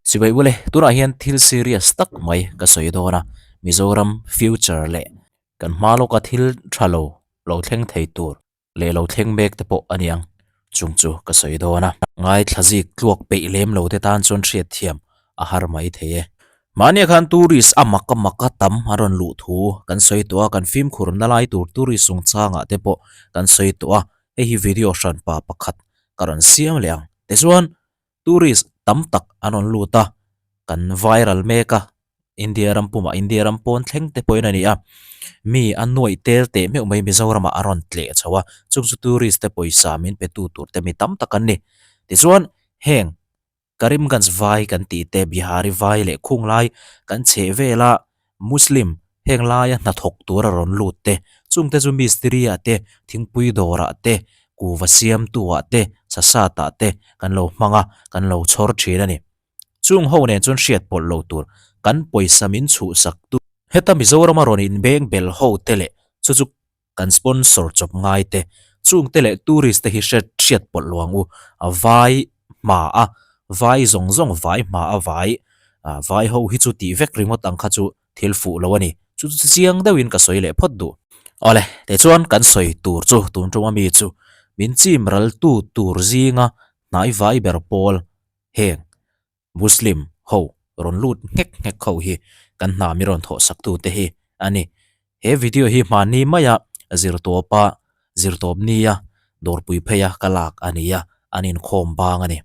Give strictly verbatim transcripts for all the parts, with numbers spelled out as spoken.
Chibai u le, tunah hian thil serious tak mai ka sawi dawn a, Mizoram future leh kan hma lawka thil ṭha lo, lo thleng thei tur leh lo thleng mek te pawh a ni ang chung chu ka sawi dawn a. Ngaithla zik tluak peih lem lo te tan chuan hriatthiam a har mai thei e. Mahnia khan tourist a mak a mak a tam a rawn luh thu kan sawi tawh a, kan fimkhur na lai tur tourist chungchangah te pawh kan sawi tawh a, hei hi video hranpa pakhat ka rawn siam leh ang. Tichuan, tourist tam tak an rawn lut a, kan viral mek a, India ram puma, India ram pawn thleng te pawhin a ni a, mi an nuai tel teh meuh mai Mizoramah a rawn tleh chho a, chung chu tourist te pawisa min petu tur te mi tam tak an ni. Tichuan, heng Karimganj vai kan tih te, Bihari vai leh khung lai kan chheh vel a, Muslim heng laia hnathawk tura rawn lut te, chungte chu mistiri-ah te, thingpui dawrah te, kuva siamtu-ah te, sasatah te kan lo hmang a, kan lo chhawr ṭhin a ni. Chung ho nen chuan hriat pawlh lo tur kan pawisa min chhuhsaktu, heta Mizorama rawn inbeng bel ho te leh chu chu kan sponsor chawp ngai te, chungte leh tourist te hi hriat, hriat pawlh lo ang u, a vai hma a, vai zawng zawng vai hma a vai, a, vai ho hi chu tih vek ringawt ang kha chu thil fuh lo a ni. Chu chu chiang deuhin ka sawi leh phawt duh. Awle, tichuan kan sawi tur chu tun ṭuma mi chu min chim raltu tur zinga hnai vai ber pawl heng Muslim ho rawn lut nghek nghek ho hi kan hna mi rawn thawhsaktu te hi a ni. He video hi hmanni maia Zirtawpa, Zirtawp nia Dawrpui pheia ka lak a ni a, an inkhawm bang a ni.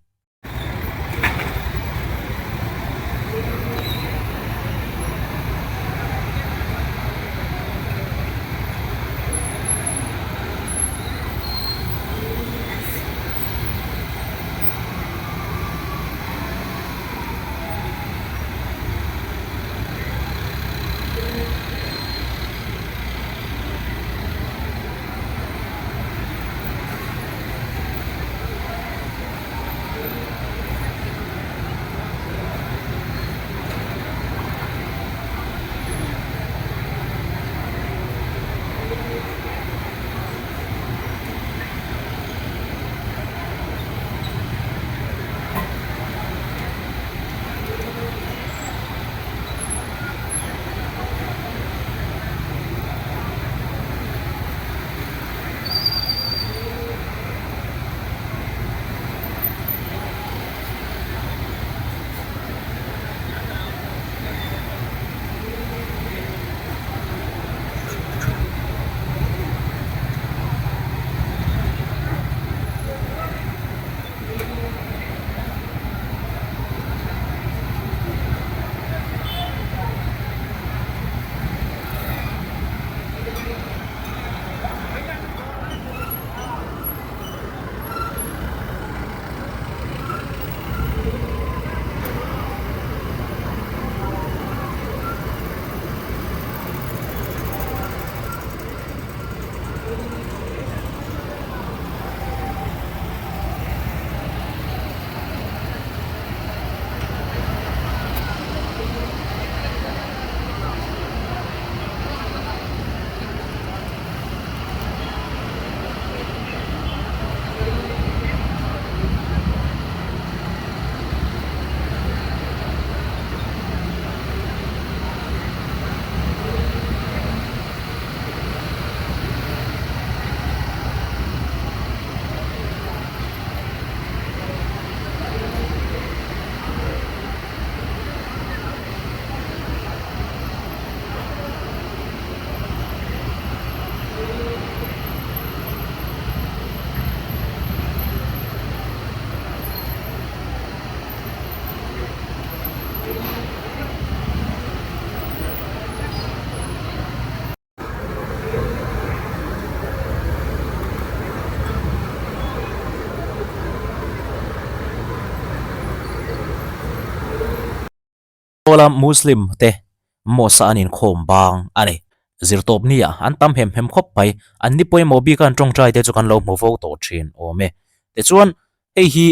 Awla Muslim te mosque-a an inkhawm bang a ni. Zirtawp nia an tam hem hem khawp mai. An ni pawimawh bik a, an ṭawngṭai te chu kan lo hmu fo tawh ṭhin awm e. Tichuan, hei hi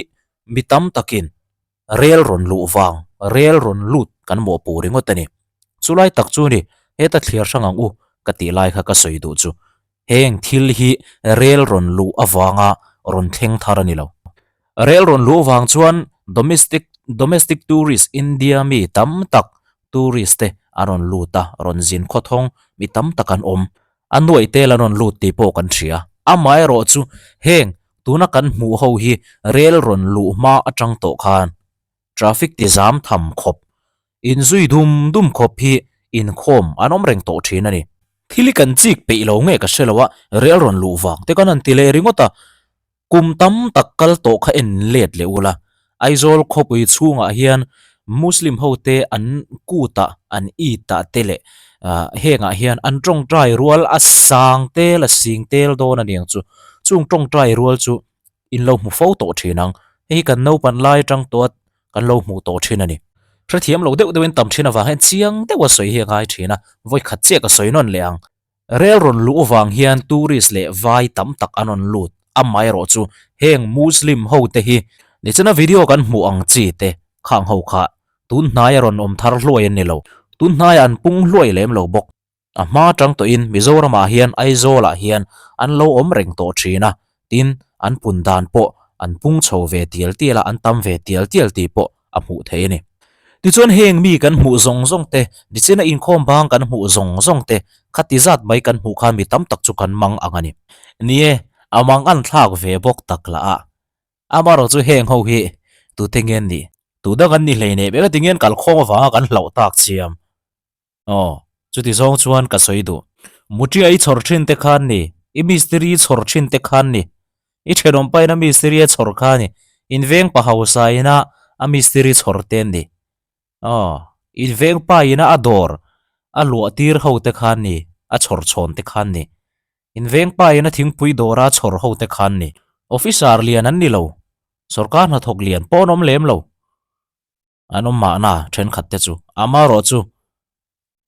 mi tam takin rel rawn luh vang, rel rawn lut kan mawhpuh ringawt a ni. Chulai tak chu ni, heta thliar hrang ang u ka tih lai kha ka sawi duh chu. Heng thil hi rel rawn luh avanga rawn thleng thar a ni lo. Rel rawn luh vang chuan domestic domestic tourist India mi tam tak tourist te an rawn lut a, rawn zin khawthawng mi tam tak an awm. A nuai te la rawn lut ti pawh kan hria. Amaherawhchu heng tuna kan hmuh ho hi rel rawn luh hma atang tawh khan traffic ti zam tham khawp, inzui dum dum khawp hi inkhawm an awm reng tawh ṭhin a ni. Thil hi kan chik peih lo nge ka hre lo a, rel rawn luh vang te kan han ti leh ringawt a, kum tam tak kal tawh kha en let leh ula. Aizawl khawpui chhungah hian Muslim ho te an kut a, an Eid a te leh, ah, hengah hian an ṭawngṭai rual a sang tel, a sing tel dawn a ni ang chu. Chung ṭawngṭai rual chu in lo hmu fo tawh ṭhin ang. Hei hi kan naupan lai atang tawh a kan lo hmuh tawh ṭhin a ni. Hrethiam lo deuh deuhin tam ṭhin avang hian chiang deuha sawi hi a ngai ṭhin a, vawi khat chiah ka sawi nawn leh ang. Rel rawn luh avang hian tourist leh vai tam tak an rawn lut. Amaherawhchu heng Muslim ho te hi nichina video kan hmuh ang chi te khang ho kha tun hnaia rawn awm thar hluai an ni lo. Tun hnaia an pung hluai lem lo bawk. A hma atang tawhin Mizoramah hian Aizawlah hian an lo awm reng tawh ṭhin a, tin an pun dan pawh an pung chho ve tial tial a, an tam ve tial tial ti pawh a hmuh theih a ni. Tichuan heng mi kan hmuh zawng zawng te, nichina inkhawm bang kan hmuh zawng zawng te, khati zat mai kan hmuh khan mi tam tak chu kan mang ang a ni. Ni e, a mang an thlak ve bawk tak la a. Amaherawhchu heng ho hi tute nge an ni, tu dang an ni hlei nem em a ti nge an kalkhawm avanga kan hlauh tak chiam. Aw, chuti zawng chuan ka sawi duh. Mutia i chhawr ṭhin te khan ni, i mistiri chhawr ṭhin te khan ni. I ṭhenawm paina mistiri a chhawr kha ni. Inveng pa hausa ina a mistiri chhawr te an ni. Aw, inveng pa ina a dawr a luah tir ho te khan ni, a chhawr chhawn te khan ni. Inveng pa ina thingpui dawra chhawr ho te khan ni. Officer lian an ni lo. Sawrkar hnathawk lian pawh an awm lem lo. An awm mahna ṭhenkhat te chu. Amaherawhchu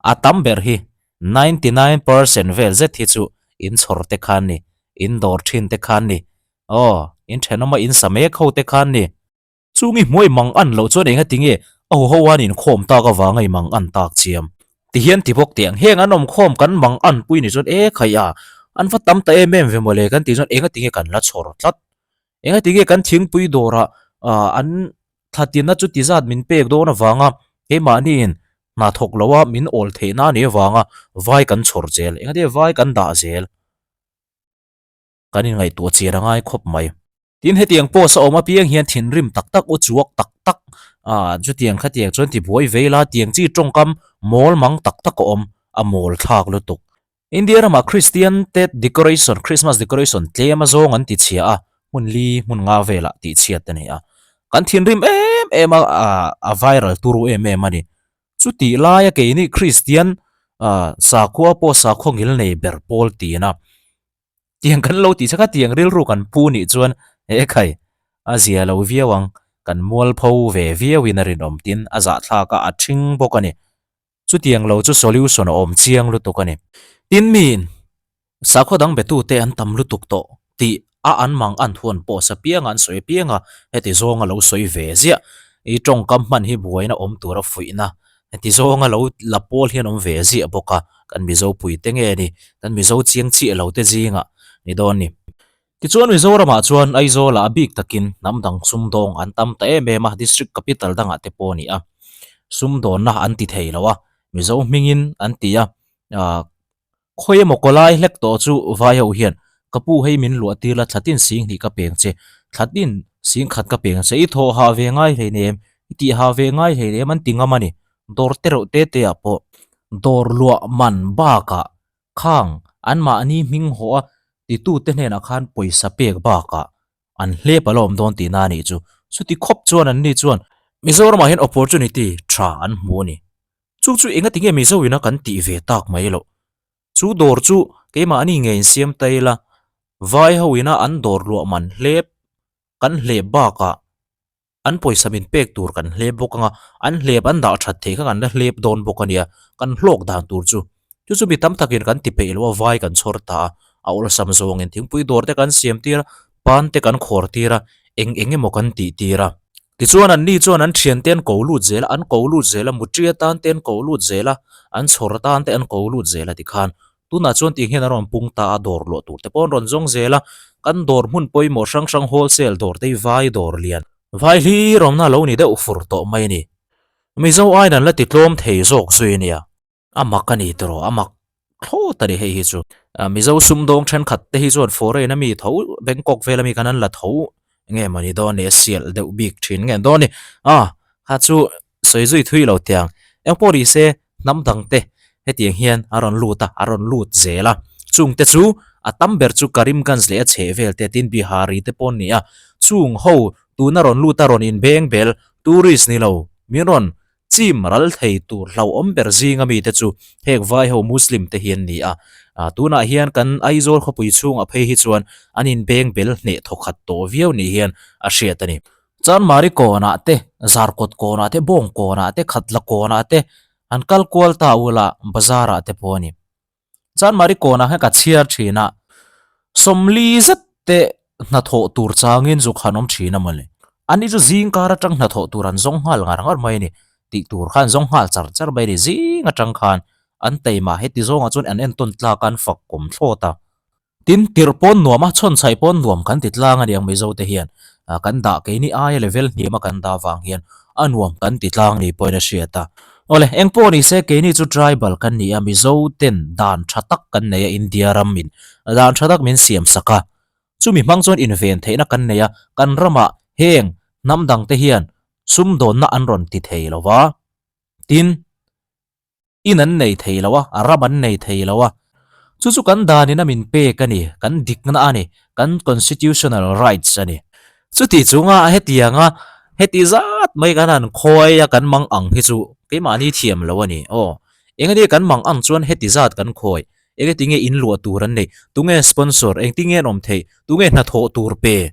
a tam ber hi ninety nine percent vel zet hi chu in chhawr te khan ni, in dawr ṭhin te khan ni. Aw, in ṭhenawma in sa mek ho te khan ni. Chung i hmuh i mang an lo chuan enga tinge a ho ho an inkhawm tak avanga i mang an tak chiam. Ti hian ti bawk teh ang, heng an awm khawm kan mang an pui ni chuan e khai a, an va tam ta em em ve mawle kan ti chuan enga tinge kan la chhawr tlat. Enga tinge kan thingpui dawra, a, an thlatinna chu ti zat min pek dawn avanga, keimahniin hnathawk loa min awl theihna a nih avanga vai kan chhawr zel, enga tinge vai kan dah zel. Kan inngaihtuah chian a ngai khawp mai. Tin hetiang post a awm apiang hian thinrim tak tak, uchuak tak tak, a, chutiang khatiang chuan tibuai vei la, tiang chi ṭawngkam mawl mang tak tak a awm, a mawl thlak lutuk. India ramah Christian te decoration, Christmas decoration tlem a zawng an tichhia a, hmun li hmun nga velah tihchhiat a ni a. Kan thinrim em em a, a, a viral turu em em a ni. Chutih laia keini Christian, a, sakhua pawh sakhua ngil nei ber pawl tina. Tiang kan lo tih chak a, tiang rilru kan pu nih chuan, e khai, a zia lo viau ang, kan mualpho ve viauin a rinawm tin a zahthlak a, a ṭhing bawk a ni. Chutiang lo chu solution a awm chiang lutuk a ni. Tin miin sakhua dang betute an tam lutuk tawh tih a an mang an thuan post apianga an sawi apianga heti zawnga lo sawi ve ziah. I ṭawngkam hman hi buaina awm tura fuihna heti zawnga lo la pawl hian awm ve ziah bawk a, kan Mizopui te nge ni, kan Mizo chiang chiah lo te zinga ni dawn ni. Tichuan Mizoramah chuan Aizawla a bik takin hnam dang sumdawng an tam ta em em a, district capital dangah te pawh a ni a. Sumdawnna an ti thei lo a, Mizo hmingin an ti a. A, khawi emaw kawlai hlek tawh chu vai ho hian, "Ka pu, hei min luah tir la, thlatin sing hnih ka peng che, thlatin sing khat ka peng che, i thawh hah ve ngai hlei nem, i tih hah ve ngai hlei nem," an ti ngam a ni. Dawr te reuh te te ah pawh dawr luah man bakah khang anmahni hming haw a titute hnenah khan pawisa pek bakah an hlep alawm dawn tihna a nih chu. Chuti khawp chuan anni chuan Mizoramah hian opportunity ṭha an hmu a ni. Chung chu engatinge Mizo ina kan tih ve tak mai lo. Chu dawr chu keimahni ngei insiam ta ila, vai ho ina an dawr luah man hlep kan hlep bakah an pawisa min pek tur kan hlep bawk anga, an hlep an dah ṭhat theih kha kan la hlep dawn bawk a nia, kan hlawk dan tur chu. Chu chu mi tam takin kan ti peih lo a, vai kan chhawr ta a, a awlsam zawngin thingpui dawr te kan siam tir a, pan te kan khawr tir a, eng eng emaw kan tih tir a. Tichuan anni chuan an ṭhian te an ko lut zel a, an ko lut zel a, muṭia tan te an ko lut zel a, an chhawr tan te an ko lut zel a ti khan, tunah chuan tiang hian a rawn pung ta a, dawr luah tur te pawh an rawn zawng zel a, kan dawr hmun pawimawh hrang hrang wholesale dawr te hi vai dawr lian Vai hlir awmna lo ni deuh fur tawh mai ni. Mizo aiin an la ti tlawm thei zawk zui a nia. A mak a ni tiraw, a mak thlawt a ni hei hi chu. A, Mizo sumdawng ṭhenkhat te hi chuan foreign-a mi tho, Bangkok vela mi khan an la tho nge maw ni dawn ni, a sial deuh bik ṭhin nge dawn ni. A, kha chu sawi zui thui lo tiang. Engpawh ni se, hnam dang te hetiang hian a rawn lut a, a rawn lut zel a. Chung te chu a tam ber chu Karimganj leh a chheh vel te, tin Bihari te pawh an ni a. Chung ho tuna rawn lut a, rawn inbengbel, tourist ni lo, min rawn chim ral thei tur hlauhawm ber zinga mi te chu hek vai ho Muslim te hi an ni a. A, tunah hian kan Aizawl khawpui chhungah phei hi chuan an inbengbel hneh thawkhat tawh viau ni hian a hriat a ni. Chanmari kawnah te, Zarkawt kawnah te, Bawng kawnah te, Khatla kawnah te, an kal kual ta ula, bazarah te pawh a ni. Chanmari kawnah hian ka chhiar ṭhin a, sawmli zet te hnathawh tur changin zuk han awm ṭhin a maw le. Ani chu zingkar aṭang hnathawh tur an zawng nghal ngar ngar mai a ni. Tih tur khan zawng nghal char char mai a ni, zing aṭang khan an taima heti zawnga chuan an entawn tlak an fak kawm thlawt a. Tin, tirh pawn nuam a, chhawn chhaih pawn nuam kan ti tlang a ni ang Mizo te hian. A, kan dah keini aia level hniama kan dah vang hian a nuam kan ti tlang ni pawhin a hriat a. Awle, engpawh ni se, keini chu tribal kan ni a, Mizo ten dan ṭha tak kan nei a, India ram min, dan ṭha tak min siam sak a. Chumi hmang chuan inven theihna kan nei a, kan ramah heng hnam dang te hian sumdawnna an rawn ti thei lo va. Tin, in an nei thei lo a, a ram an nei thei lo a. Chu chu kan danin a min pek a ni, kan dikna a ni, kan constitutional rights a ni. Chuti chunga hetianga, heti zat mai kan han khawi a kan mang ang hi chu keimahni thiam lo a ni. Aw, engati kan mang ang chuan heti zat kan khawi. Engati nge in luah tur an nei, tu nge sponsor, engti nge an awm thei, tu nge hnathawh tur pe.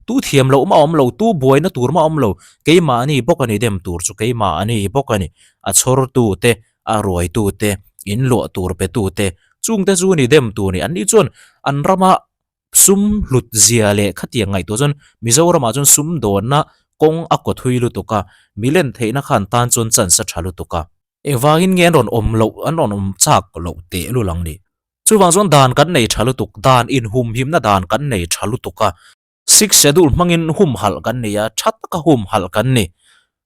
Tu thiam loh ma awm lo, tu buaina tur ma awm lo, keimahni bawk a ni dem tur chu keimahni bawk a ni. A chhawrtu te, a ruaitu te, in luah tur petu te, chung te chu ni dem tur ni. Anni chuan an rama sum hlut zia leh khatiang ngaihtuah chuan Mizoramah chuan sumdawnna kawng a kawthui lutuk a, mi len theihna khan tan chuan chance a ṭha lutuk a. Engvangin nge an rawn awm loh, an rawn awm chak loh teh lul ang ni. Chuvang chuan dan kan nei ṭha lutuk, dan inhumhimna dan kan nei ṭha lutuk a. Sixth Schedule hmangin humhalh kan nei a, ṭha taka humhalh kan ni.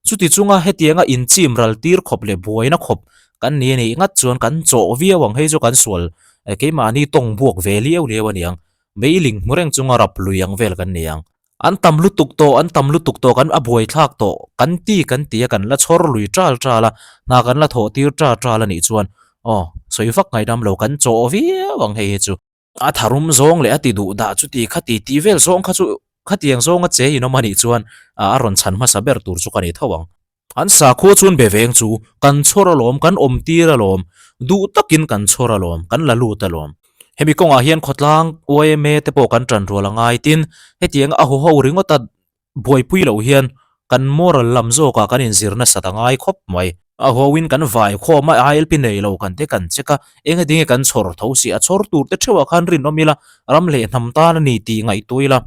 Chuti chunga hetianga inchim ral tir khawp leh buaina khawp kan ni a nih ngat chuan kan chawh viau ang, hei chu kan sual, eh, keimahni tawng buak ve liau liau a ni ang. Meiling hmu reng chunga rap lui ang vel kan ni ang. An tam lutuk tawh, an tam lutuk tawh, kan a buaithlak tawh, kan ti, kan ti a, kan la chhawr lui ṭal ṭal a, hna kan la thawh tir ṭal ṭal a nih chuan, aw, sawi vak ngaihdam lo, kan chawh viau ang hei hi chu. A tharum zawng leh a ti duh dah chuti khati ti vel zawng kha chu, khatiang zawnga che inawm a nih chuan, a, a rawn chhan hmasa ber tur chu ka ni tho ang. An sakhuo chuan be veng chu, kan chhawr alawm, kan awm tir alawm, duh takin kan chhawr alawm, kan la lut alawm. Hemi kawngah hian khawtlang Y M A te pawh kan ṭan rual a ngai, tin, hetianga a haw ho ringawt a buaipui lo hian kan moral lam zawka kan inzir nasat a ngai khawp mai. A hawin kan vai khawm a, ailpi nei lo kan te kan check a, engati nge kan chhawr tho si a, chhawr tur te theuhah khan rinawm ila, ram leh hnam tan a ni tih ngaihtuah ila,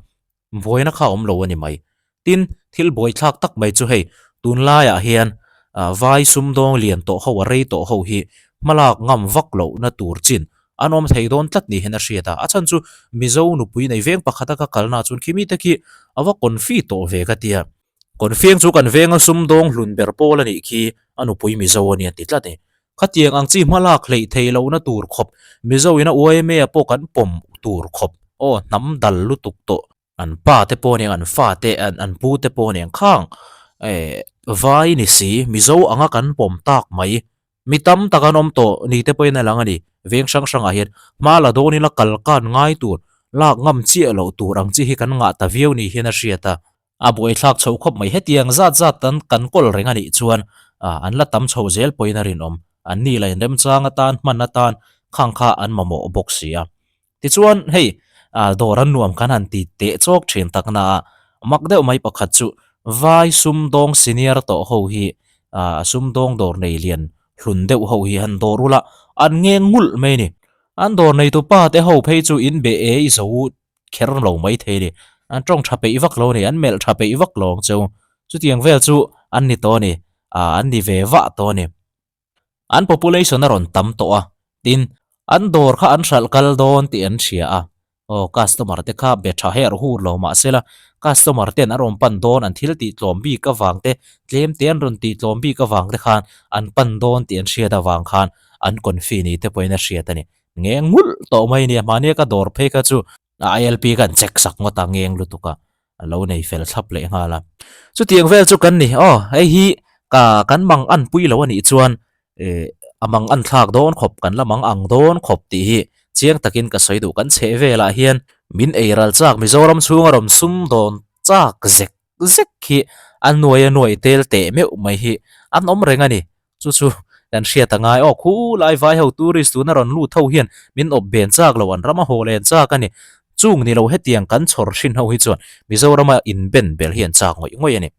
buaina kha awm lo a ni mai. Tin, thil buaithlak tak mai chu hei, tunlaiah hian, a, vai sumdawng lian tawh ho, a rei tawh ho hi hmalak ngam vak lohna tur chin an awm thei dawn tlat ni hian a hriat a. A chhan chu Mizo nupui nei veng pakhata ka kalna chuan khimi te khi a va confi tawh ve ka tia. Confi ang chu kan venga sumdawng hlun ber pawl a nih khi a nupui Mizo a nia ti tlat e. Khatiang ang chi hmalak hleih thei lohna tur khawp, Mizo ina Y M A a pawh kan pawm tur khawp. Aw, hnam dal lutuk tawh. An pa te pawh nen, an fa te, an, an pu te pawh nen khang, eh, vai ni si, Mizo anga kan pawm tak mai. Mi tam tak an awm tawh ni te pawhin a lang a ni. Veng hrang hrangah hian hma la dawn ila kal kan ngai tur, lak ngam chiah loh tur ang chi hi kan ngah ta viau ni hian a hriat a. A buaithlak chho khawp mai, hetiang zat zat tan kan kawl reng a nih chuan, a, an la tam chho zel pawhin a rinawm. An ni la inremchang atan, hman atan, khang kha an mamawh bawk si a. Tichuan, hei, a, dawr an nuam kan han ti teh chawk ṭhin takna a, mak deuh mai pakhat chu, vai sumdawng senior tawh ho hi, a, sumdawng dawr nei lian hlun deuh ho hi han dawr ula, an nge ngulh mai ni. An dawr neitu pa te ho phei chu in be ei zo kher lo mai thei ni. An ṭawng ṭha peih vak lo ni, an melh ṭha peih vak lo ang che u. Chutiang vel chu an ni tawh ni, a, an ni ve vah tawh ni. An population a rawn tam tawh a, tin, an dawr kha an hralh kal dawn tih an hria a. Aw, customer te kha be ṭha her hur lo mah sela, customer ten an rawn pan dawn, an thil tih tlawm bik avang te, tlem te an rawn tih tlawm bik avang te khan an pan dawn tih an hriat avang khan an confi ni te pawhin a hriat a ni. Ngeng ngulh tawh mai nia, mahni ka dawr phei kha chu a I L P kan check sak ngawt a, ngeng lutuk a, a lo nei fel thlap leh nghal a. Chutiang vel chu kan ni. Aw, hei hi ka kan mang an pui lo a nih chuan, eh, a mang an thlak dawn khawp, kan la mang ang dawn khawp tih hi chiang takin ka sawi duh. Kan chheh velah hian min ei ral chak, Mizoram chhunga rawn sum dawn chak zek zek hi a nuai a nuai tel teh meuh mai hi an awm reng a ni. Chu chu kan hriat a ngai. Aw, khulai vai ho tourist tuna rawn lut ho hian min awp ben chak lo, an ram a haw len chak a ni. Chung ni lo, hetiang kan chhawr hrin ho hi chuan Mizorama inben bel hi an chak ngawih ngawih a ni.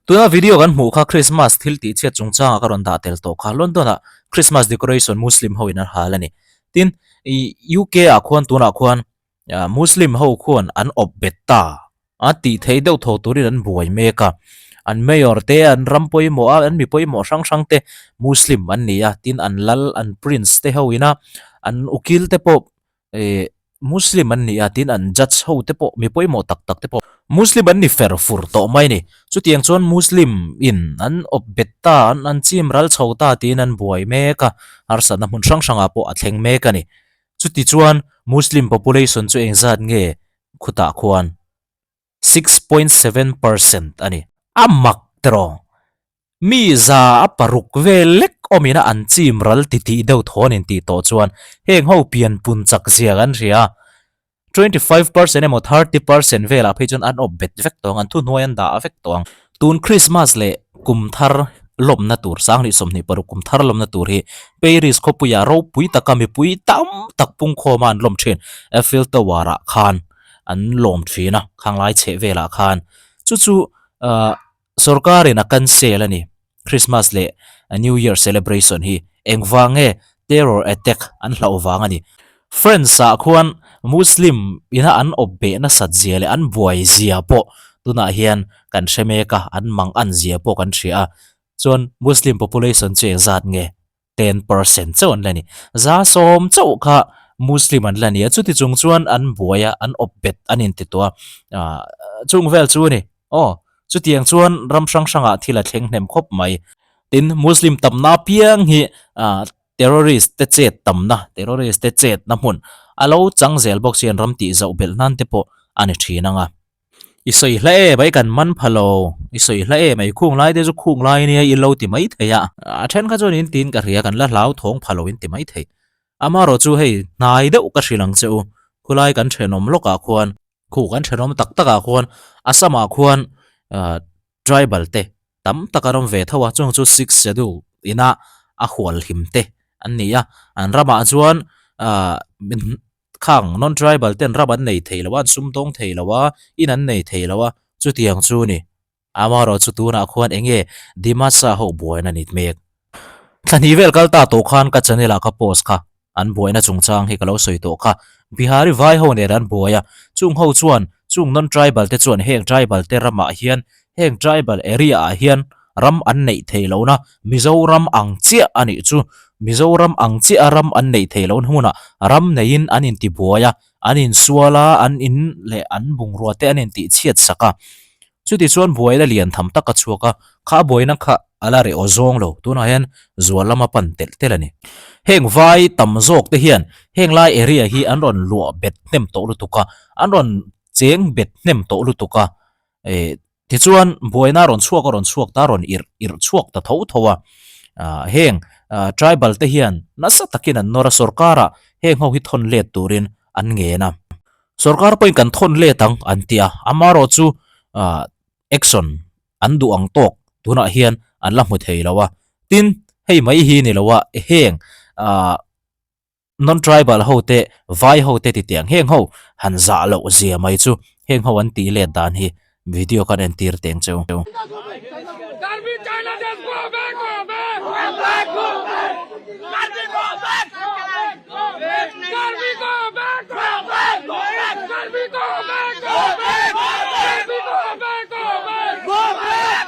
Tuna video kan hmuh kha Christmas thil tih chhiat chungchanga ka rawn dah tel tawh kha. London-a Christmas decoration Muslim ho in an hal a ni. Tin, i U K-ah khuan tunah khuan, ah, Muslim ho khuan an awp bet ta a tih theih deuh thaw turin an buai mek a. An mayor te, an ram pawimawh a, an mi pawimawh hrang hrang te Muslim an ni a. Tin, an lal, an prince te ho ina, an ukil te pawh, eh, Muslim an ni a, tin an judge ho te pawh, mi pawimawh tak tak te pawh Muslim an ni fer fur tawh mai ni. Chutiang chuan Muslim in an awp bet ta, an, an chim ral chho ta tiin an buai mek a, harsatna hmun hrang hrangah pawh a thleng mek a ni. Chuti chuan Muslim population chu engzat nge khutah khuan six point seven percent a ni. A mak tiraw. Mi za a paruk vel lek awmina an chim ral titih deuh thaw an intih tawh chuan heng ho pian pun chak zia kan hria. Twenty five percent emaw, thirty percent velah phei chuan an awp bet vek tawh ang, an thuhnuai an dah vek tawh ang. Tun Christmas leh kum thar lawmna tur, sang hnih sawmhnih paruk kum thar lawmna tur hi Paris khawpuia ropui taka mipui tam tak pungkhawma an lawm ṭhin, Eiffel Tower-ah khan an lawm ṭhin a, khanglai chheh velah khan. Chu chu, ah, sorkarin a cancel a ni. Christmas leh, ah, New Year celebration hi engvang nge terror attack an hlauh vang a ni. France-ah khuan Muslim ina an awp beh nasat zia leh an buai zia pawh tunah hian kan hre mek a, an mang an zia pawh kan hria a. Chuan Muslim population chu engzat nge ten percent chauh an la ni. Za sawm chauh kha Muslim an la ni a, chuti chung chuan an buai a, an awp bet an inti tawh a. Ah, chung vel chu a ni. Aw, chutiang chuan ram hrang hrangah thil a thleng hnem khawp mai. Tin, Muslim tamna apiang hi, ah, terrorist te chet tamna, terrorist te chetna hmun a lo chang zel bawk si, an ram tih zauh belh nan te pawh a ni ṭhin ang a. I sawi hle em, i kan man pha lo, i sawi hle em, i khung lai te chu khung lai nia i lo ti mai thei a. A ṭhen kha chuan in tiin ka hria, kan la hlau thawng pha lo in ti mai thei. Amaherawhchu hei hnai deuh ka hrilh ang che u, khulai kan ṭhenawm lawkah khuan, khu kan ṭhenawm tak takah khuan, Assam-ah khuan, ah, tribal te tam tak an awm ve tho a, chung chu Sixth Schedule ina a hual him te an ni a. An ramah chuan, ah, min, khang non-tribal ten ram an nei thei lo a, an sumdawng thei lo a, in an nei thei lo a, chutiang chu ni. Amaherawhchu tunah khuan eng nge Dimasa ho buaina ni mek. Thla hnih vel kal ta tawh khan ka channel-ah ka post kha, an buaina chungchang hi ka lo sawi tawh kha. Bihari vai ho nen an buai a, chung ho chuan, chung non-tribal te chuan heng tribal te ramah hian, heng tribal area-ah hian ram an neih theih lohna, Mizoram ang chiah a nih chu, Mizoram ang chiah a ram an neih theih lohna hmunah ram neiin an intibuai a, an insual a, an in leh an bungrua te an intihchhiatsak a. Chuti chuan buaina lian tham tak a chhuak a, kha buaina kha a la reh aw zawng lo, tunah hian zual lama pan telh telh a ni. Heng vai tam zawk te hian heng lai area hi an rawn luah bet hnem tawh lutuk a, an rawn cheng bet hnem tawh lutuk a. Eh, tichuan buaina rawn chhuak a, rawn chhuak ta, rawn irh, irh chhuak ta tho tho a. Ah, heng, ah, tribal te hian nasa takin an nawr a, sorkara heng ho hi thawn let turin an ngen a. Sorkar pawhin kan thawn let ang an ti a, amaherawhchu, ah, action an duh ang tawk tunah hian an la hmu thei lo a. Tin, hei mai hi ni lo a, heng, ah, non-tribal ho te, vai ho te ti tiang heng ho han zah loh zia mai chu, heng ho an tih let dan hi video kan entir teng che u. Karbi China just go back, go back! Go back, go back! Karbi go back! Go back! Go back! Karbi go back! Go back! Karbi go back! Go back! Go back! Go back!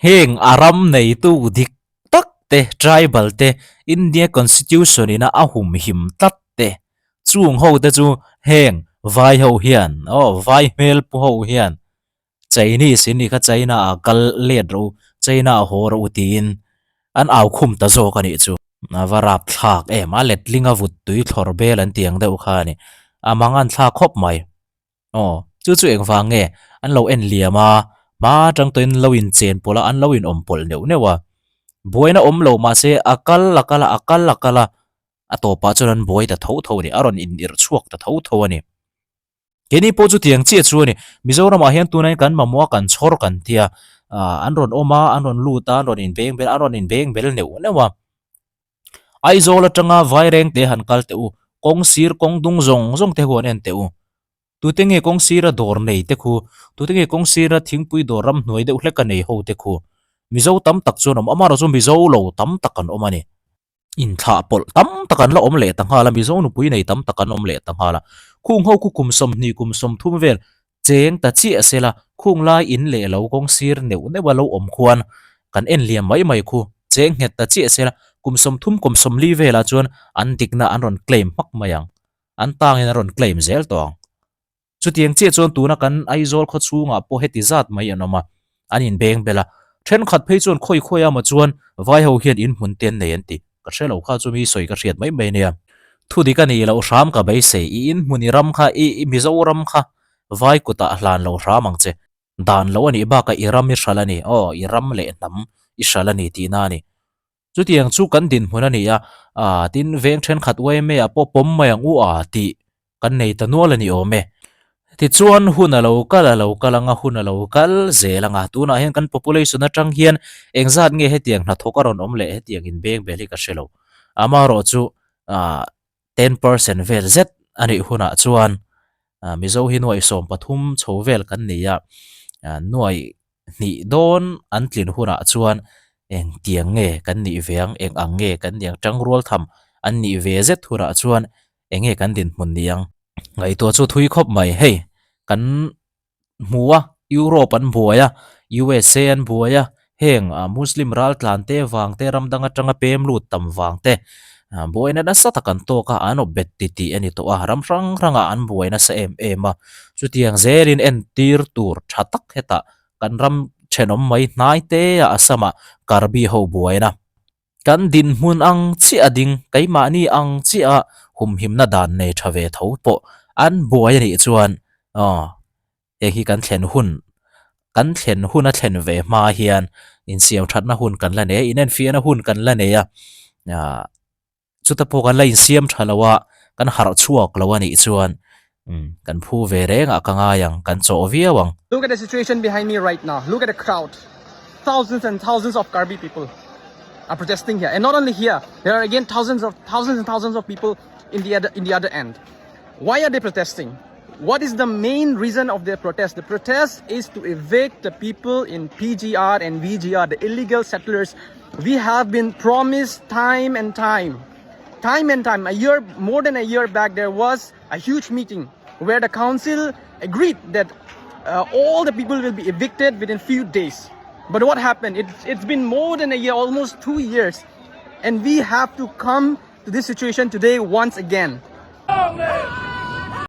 Hieng a ram neitu dik tak te, tribal te, India Constitution-in a humhim tlat te, chuong ho te chu hieng vai ho hian, aw, vai hmel pu ho hian Chinese-in ni kha China-a kal let ro, China-a haw ro tiin an au khum ta zawk a nih chu. A va rapthlak em, a letling a vut tui thlawr bel an tih ang deuh kha a ni. A mang an thlak khawp mai. Aw, chu chu engvang nge an lo en liam a, hma tang tawin lo inchen pawlh a, an lo inawm pawlh neuh neuh a. Buaina awm lo, mahse, a kal a kal a, a kal a kal a, a tawpah chuan an buai ta tho tho a ni, a rawn inirh chhuak ta tho tho a ni. Keini pawh chu tiang chiah chu a ni. Mizoramah hian tunah hian kan mamawh a, kan chhawr kan tia, a, an rawn awm a, an rawn lut a, an rawn inbengbel, an rawn inbengbel neuh neuh a. Aizawl aṭanga Vairengte han kal teh u, kawng sir kawng dung zawng zawng te huan en teh u. Tute nge kawng sira dawr nei te khu, tute nge kawng sira thingpui dawr ram hnuai deuh hleka nei ho te khu, Mizo tam tak chu an awm, amaherawhchu Mizo lo tam tak an awm a ni. Inthlah pawlh tam tak an la awm leh ta nghal a, Mizo nupui nei tam tak an awm leh ta nghal a. Khung ho khu kum sawmhnih, kum sawmthum vel cheng ta chiah sela, khung lai in leh lo kawng sir neuh neuh a lo awm khuan kan en liam mai mai khu, cheng nghet ta chiah sela, kum sawmthum, kum sawmli vela chuan an dikna an rawn claim hmak mai ang. An tangin an rawn claim zel tawh ang. Chutiang chiah chuan tuna kan Aizawl khaw chhungah pawh heti zat mai an awm a, an inbengbel a. Ṭhenkhat phei chuan khawi khawi a maw chuan vai ho hian in hmun te an nei an ti. Ka hre lo kha chu mi sawi ka hriat mai mai nia. Thudik a nih loh hram ka beisei, i in hmun, i ram kha, i, i Mizoram kha vai kutah hlan lo hram ang che. Dan lo a nih bakah i ram i hralh a ni, aw, i ram leh hnam i hralh a ni tihna a ni. Chutiang chu kan dinhmun a ni a, a, tin veng ṭhenkhat Y M A-ah pawh pawm mai ang u a tih kan nei ta nual a ni awm e. Tichuan hun a lo kal, a lo kal ang a, hun a lo kal zel ang a. Tunah hian kan population aṭang hian engzat nge hetiang hnathawk a rawn awm leh hetiang inbengbel hi ka hre lo. Amaherawhchu, a, ten percent vel zet a nih hunah chuan, a, Mizo hi nuai sawm pathum chho vel kan ni a, a, nuai hnih dawn an tlin hunah chuan engtiang nge kan nih ve ang, eng ang nge kan nih ang, ṭangrual tham an nih ve zet hunah chuan eng nge kan dinhmun ni ang. Ngaihtuah chu thui khawp mai hei, kan hmu a, Europe an buai a, U S A an buai a, heng, a, Muslim raltlan te vang te, ram dang aṭanga pem lut tam vang te, a, buaina nasa tak an tawk a, an awp bet titi a ni tawh a, ram hrang hrangah an buai nasa em em a. Chutiang zelin entir tur ṭha tak hetah kan ram ṭhenawm mai hnai te a, Assam-ah Karbi ho buaina. Kan dinhmun ang chiah a ding, keimahni ang chiah a humhimna dan nei ṭha ve tho pawh an buai a nih chuan, aw, hei hi kan thlen hun, kan thlen hun a thlen ve hma hian insiam ṭhatna hun kan la nei a, inenfiahna hun kan la nei a, a, chuta pawh kan la insiam ṭha lo a, kan harh chhuak lo a nih chuan, um, kan phu ve rengah ka ngai ang, kan chaw viau ang. Look at the situation behind me right now. Look at the crowd. Thousands and thousands of Karbi people are protesting here. And not only here, there are again thousands of, thousands and thousands of people in the other, in the other end. Why are they protesting? What is the main reason of their protest? The protest is to evict the people in P G R and V G R, the illegal settlers. We have been promised time and time, time and time. A year, more than a year back, there was a huge meeting where the council agreed that, uh, all the people will be evicted within few days. But what happened? It, it's been more than a year, almost two years, and we have to come to this situation today once again.